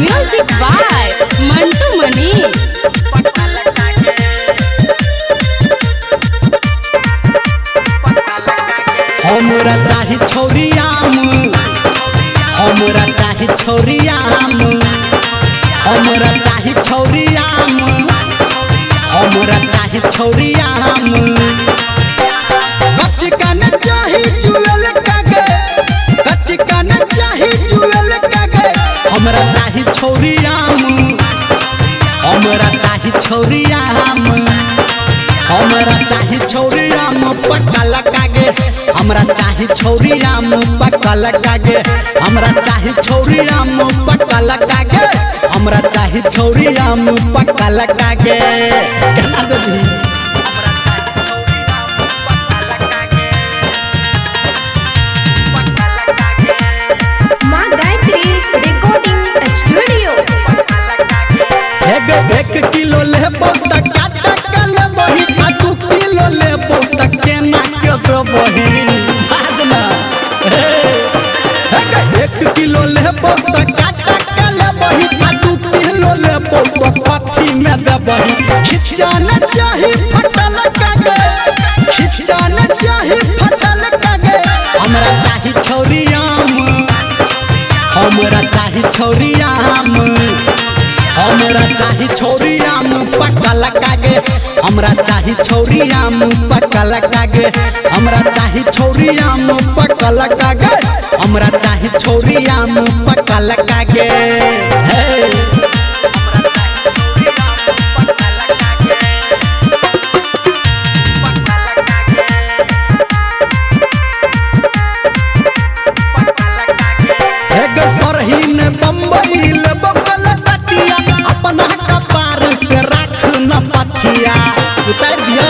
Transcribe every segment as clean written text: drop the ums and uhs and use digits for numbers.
Music by Mantu Manish. हमरा चाही छौरी आम, हमरा चाही छौरी आम, हमरा चाही छौरी आम, हमरा चाही छौरी आम। कच्ची न चाही जुएल कागे, कच्ची न चाही जुएल कागे। हमरा चाही छौरी आम, हमरा चाही छौरी आम, हमरा चाही छौरी आम पकल कागे। हमरा चाही छौरी आम पकल कागे। हमरा चाही छौरी आम पकल कागे। हमरा चाही छौरी आम पकल कागे। केना देबही? माँ गायत्री रिकॉर्डिंग स्टूडियो। एक एक किलो लेबो त काटा के लेबही, आ 2 किलो लेबो त केना के देबही? बाजना एक एक किलो लेबो त काटा के लेबही, आ 2 किलो लेबो त कथी में देबही? खिच्चा न चाही फटल कागे, खिच्चा न चाही फटल कागे। हमरा चाही छौरी आम, हमरा चाही छौरी आम, हमरा चाही छौरी आम पकल कागे। हमरा चाही छौरी आम पकल कागे। हमरा चाही छौरी आम पकल कागे। हमरा चाही छौरी आम पकल कागे। हे एक सरहीन बम्बई लेबो कलकतिया, अपना कपार से राख न पथिया। उतार दियो।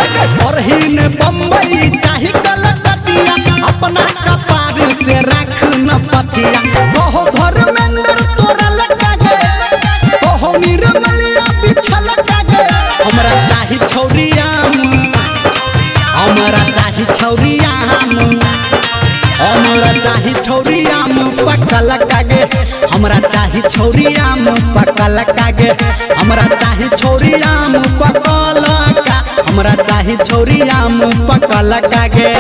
एक सरहीन बम्बई चाही कलकतिया, अपना कपार से राख न पथिया। कहो धर्मेंद्र तोरा लगा गे, कहो निर्मलिया बिछल कागे। हमरा चाही छौरी आम, हमरा चाही छौरी आम, हमरा चाही छौरी आम पकल कागे। हमरा चाही छौरी आम पकल कागे। हमरा चाही छौरी आम पकल का, हमरा चाही छौरी आम पकल कागे।